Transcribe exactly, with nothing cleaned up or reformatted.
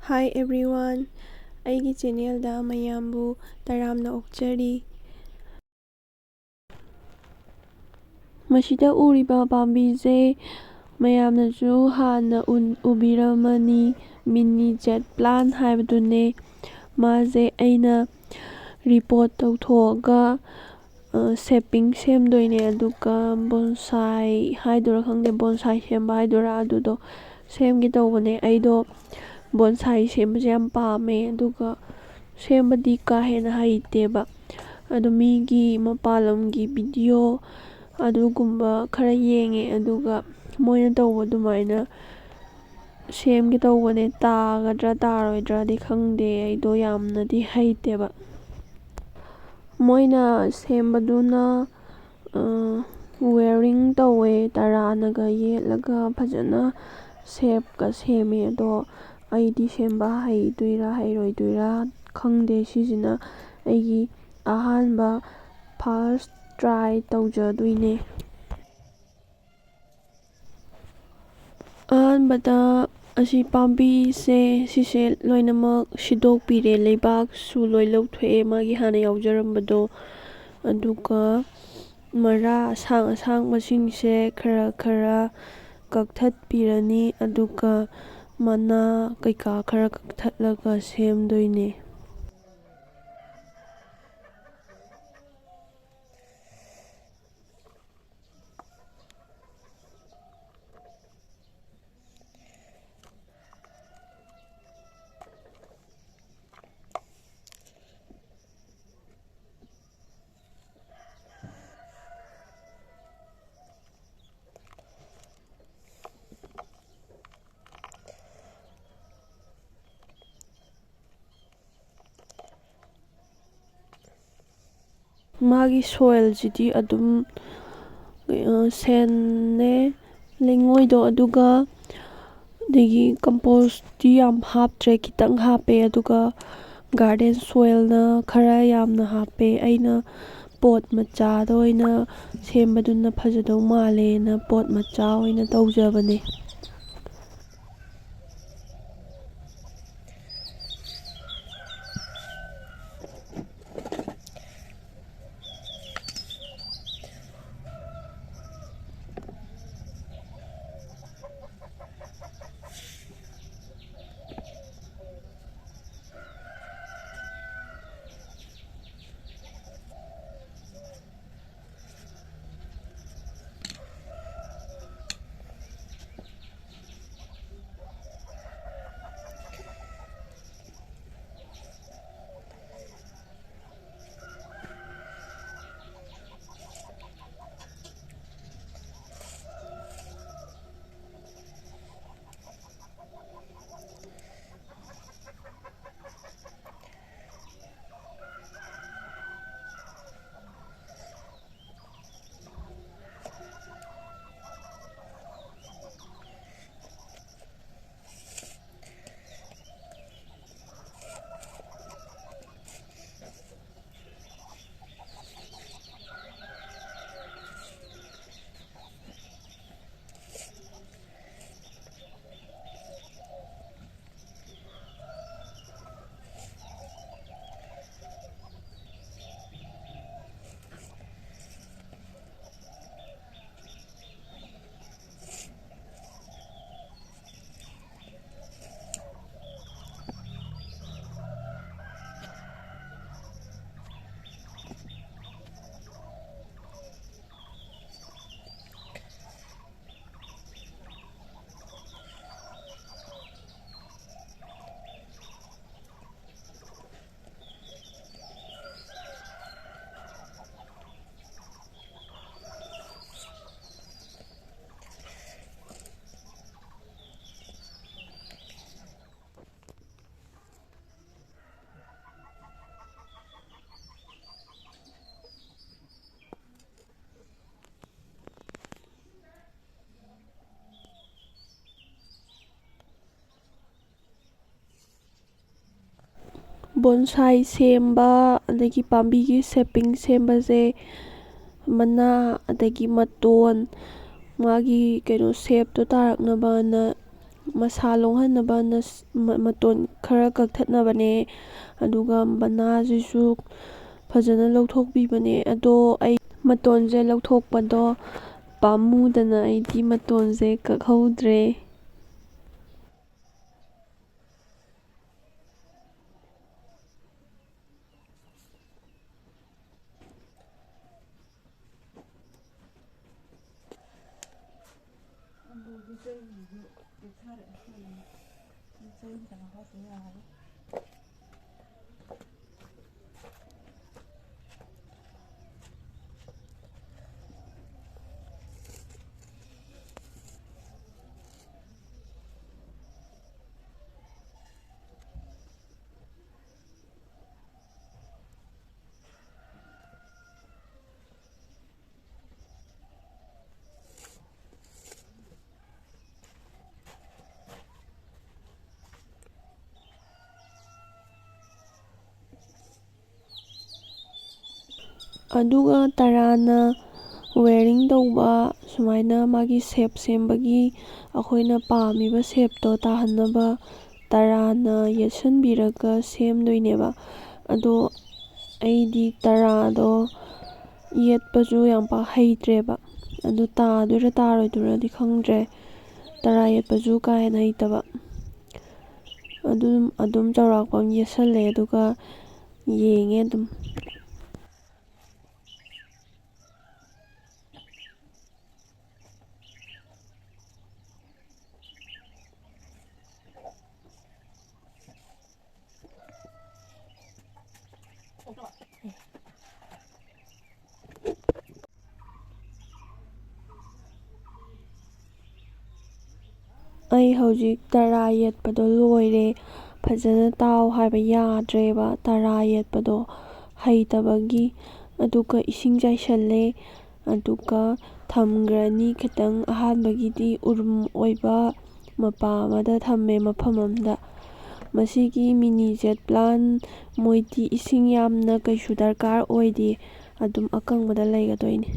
Hi everyone, ꯑꯩꯒꯤ channelꯗ ꯃꯌꯥꯝꯕꯨ ꯇꯔꯥꯝꯅ ꯑꯣꯛꯆꯔꯤ꯫ ꯃꯁꯤꯗ ꯎꯔꯤꯕ ꯄꯥꯝꯕꯤꯁꯦ ꯃꯌꯥꯝꯅꯁꯨ ꯍꯥꯟꯅ ꯎ-, ꯎꯕꯤꯔꯝꯃꯅꯤ, mini jade plant ꯍꯥꯏꯕꯗꯨꯅꯦ꯫ ꯃꯥꯁꯦ ꯑꯩꯅ repot ꯇꯧꯊꯣꯛꯑꯒ, ꯑ, shaping ꯁꯦꯝꯗꯣꯏꯅꯦ꯫ ꯑꯗꯨꯒ bonsai ꯍꯥꯏꯗꯣꯏꯔꯥ ꯈꯪꯗꯦ, bonsai ꯁꯦꯝꯕ ꯍꯥꯏꯗꯣꯏꯔꯥ, ꯑꯗꯨꯗꯣ ꯁꯦꯝꯒꯦ ꯇꯧꯕꯅꯦ꯫ ꯑꯩꯗꯣ bonsai ꯁꯦꯝꯕꯁꯦ ꯌꯥꯝ ꯄꯥꯝꯃꯦ, ꯑꯗꯨꯒ ꯁꯦꯝꯕꯗꯤ ꯀꯥ ꯍꯦꯟꯅ ꯍꯩꯇꯦꯕ꯫ ꯑꯗꯣ ꯃꯤꯒꯤ ꯃꯄꯥꯟ ꯂꯝꯒꯤ video ꯑꯗꯨꯒꯨꯝꯕ ꯈꯔ ꯌꯦꯡꯉꯦ, ꯑꯗꯨꯒ ꯃꯣꯏꯅ ꯇꯧꯕ ꯑꯗꯨꯃꯥꯏꯅ ꯁꯦꯝꯒꯦ ꯇꯧꯕꯅꯦ꯫ ꯇꯥꯒꯗ꯭ꯔꯥ ꯇꯥꯔꯣꯏꯗ꯭ꯔꯥꯗꯤ ꯈꯪꯗꯦ, ꯑꯩꯗꯣ ꯌꯥꯝꯅꯗꯤ ꯍꯩꯇꯦꯕ꯫ ꯃꯣꯏꯅ ꯁꯦꯝꯕꯗꯨꯅ, ꯑ, wiring ꯇꯧꯋꯦ, ꯇꯔꯥꯅꯒ ꯌꯦꯠꯂꯒ ꯐꯖꯅ shapeꯀ ꯁꯦꯝꯃꯦ꯫ ꯑꯗꯣ ꯑꯩꯗꯤ ꯁꯦꯝꯕ ꯍꯩꯗꯣꯏꯔꯥ ꯍꯩꯔꯣꯏꯗꯣꯏꯔꯥ ꯈꯪꯗꯦ꯫ ꯁꯤꯁꯤꯅ ꯑꯩꯒꯤ ꯑꯍꯥꯟꯕ first try ꯇꯧꯖꯗꯣꯏꯅꯦ꯫ ꯑꯍꯥꯟꯕꯗ ꯑꯁꯤ ꯄꯥꯝꯕꯤꯁꯦ, ꯁꯤꯁꯦ ꯂꯣꯏꯅꯃꯛ ꯁꯤꯗꯣꯛꯄꯤꯔꯦ, ꯂꯩꯕꯥꯛꯁꯨ ꯂꯣꯏ ꯂꯧꯊꯣꯛꯑꯦ, ꯃꯥꯒꯤ ꯍꯥꯟꯅ ꯌꯥꯎꯖꯔꯝꯕꯗꯣ꯫ ꯑꯗꯨꯒ ꯃꯔꯥ ꯑꯁꯥꯡ ꯑꯁꯥꯡꯕꯁꯤꯡꯁꯦ ꯈꯔ ꯈꯔ ꯀꯛꯊꯠꯄꯤꯔꯅꯤ, ꯑꯗꯨꯒ ꯃꯅꯥ ꯀꯩꯀꯥ ꯈꯔ ꯀꯛꯊꯠꯂꯒ ꯁꯦꯝꯗꯣꯏꯅꯦ꯫ ꯃꯥꯒꯤ soilꯁꯤꯗꯤ ꯑꯗꯨꯝ, ꯑ, ꯁꯦꯟꯅꯦ, ꯂꯩꯉꯣꯏꯗꯣ, ꯑꯗꯨꯒ ꯑꯗꯒꯤ compostꯇꯤ ꯌꯥꯝ ꯍꯥꯞꯇ꯭ꯔꯦ, ꯈꯤꯇꯪ ꯍꯥꯞꯄꯦ, ꯑꯗꯨꯒ garden soilꯅ ꯈꯔ ꯌꯥꯝꯅ ꯍꯥꯞꯄꯦ꯫ ꯑꯩꯅ pot ꯃꯆꯥꯗ ꯑꯣꯏꯅ ꯁꯦꯝꯕꯗꯨꯅ ꯐꯖꯗꯧ ꯃꯥꯜꯂꯦꯅ pot ꯃꯆꯥ ꯑꯣꯏꯅ ꯇꯧꯖꯕꯅꯦ꯫ ꯕꯣꯟꯁꯥꯏ ꯁꯦꯝꯕ, ꯑꯗꯒꯤ ꯄꯥꯝꯕꯤꯒꯤ ꯁꯦꯞꯄꯤꯡ ꯁꯦꯝꯕꯁꯦ, ꯃꯅꯥ, ꯑꯗꯒꯤ ꯃꯇꯣꯟ, ꯃꯥꯒꯤ ꯀꯩꯅꯣ ꯁꯦꯞꯇꯣ ꯇꯥꯔꯛꯅꯕꯅ, ꯃꯁꯥ ꯂꯣꯡꯍꯟꯅꯕꯅ ꯁ-, ꯃ-, ꯃꯇꯣꯟ ꯈꯔ ꯀꯛꯊꯠꯅꯕꯅꯦ꯫ ꯑꯗꯨꯒ ꯃꯅꯥꯁꯤꯁꯨ ꯐꯖꯅ ꯂꯧꯊꯣꯛꯄꯤꯕꯅꯦ꯫ ꯑꯗꯣ ꯑꯩ ꯃꯇꯣꯟꯁꯦ ꯂꯧꯊꯣꯛꯄꯗꯣ ꯄꯥꯝꯃꯨꯗꯅ ꯑꯩꯗꯤ ꯃꯇꯣꯟꯁꯦ ꯀꯛꯍꯧꯗ꯭ꯔꯦ꯫ ꯑꯗꯨꯒ ꯇꯔꯥꯅ ꯋꯦꯌꯔꯤꯡ ꯇꯧꯕ, ꯁꯨꯃꯥꯏꯅ ꯃꯥꯒꯤ ꯁꯦꯞ ꯁꯦꯝꯕꯒꯤ ꯑꯩꯈꯣꯏꯅ ꯄꯥꯝꯃꯤꯕ ꯁꯦꯞꯇꯣ ꯇꯥꯍꯟꯅꯕ ꯇꯔꯥꯅ ꯌꯦꯠꯁꯤꯟꯕꯤꯔꯒ ꯁꯦꯝꯗꯣꯏꯅꯦꯕ꯫ ꯑꯗꯣ ꯑꯩꯗꯤ ꯇꯔꯥꯗꯣ ꯌꯦꯠꯄꯁꯨ ꯌꯥꯝ ꯄꯥꯛ ꯍꯩꯇ꯭ꯔꯦꯕ꯫ ꯑꯗꯨ ꯇꯥꯗꯣꯏꯔꯥ ꯇꯥꯔꯣꯏꯗꯣꯏꯔꯥꯗꯤ ꯈꯪꯗ꯭ꯔꯦ꯫ ꯇꯔꯥ ꯌꯦꯠꯄꯁꯨ ꯀꯥ ꯍꯦꯟꯅ ꯍꯩꯇꯕ꯫ ꯑꯗꯨꯝ, ꯑꯗꯨꯝ ꯆꯥꯎꯔꯥꯛꯄ ꯑꯃ ꯌꯦꯠꯁꯜꯂꯦ, ꯑꯗꯨꯒ ꯌꯦꯡꯉꯦ ꯑꯗꯨꯝ꯫ ꯑꯩ ꯍꯧꯖꯤꯛ ꯇꯔꯥ ꯌꯦꯠꯄꯗꯣ ꯂꯣꯏꯔꯦ꯫ ꯐꯖꯅ ꯇꯥꯎ ꯍꯥꯏꯕ ꯌꯥꯗ꯭ꯔꯦꯕ, ꯇꯔꯥ ꯌꯦꯠꯄꯗꯣ ꯍꯩꯇꯕꯒꯤ꯫ ꯑꯗꯨꯒ ꯏꯁꯤꯡ ꯆꯥꯏꯁꯜꯂꯦ, ꯑꯗꯨꯒ ꯊꯝꯈ꯭ꯔꯅꯤ ꯈꯤꯇꯪ꯫ ꯑꯍꯥꯟꯕꯒꯤꯗꯤ ꯎꯔꯨꯝ ꯑꯣꯏꯕ ꯃꯄꯥ ꯑꯃꯗ ꯊꯝꯃꯦ, ꯃꯐꯝ ꯑꯃꯗ꯫ ꯃꯁꯤꯒꯤ ꯃꯤꯅꯤ ꯖꯦꯠ ꯄ꯭ꯂꯥꯟ ꯃꯣꯏꯗꯤ ꯏꯁꯤꯡ ꯌꯥꯝꯅ ꯀꯩꯁꯨ ꯗꯔꯀꯥꯔ ꯑꯣꯏꯗꯦ, ꯑꯗꯨꯝ ꯑꯀꯪꯕꯗ ꯂꯩꯒꯗꯣꯏꯅꯤ꯫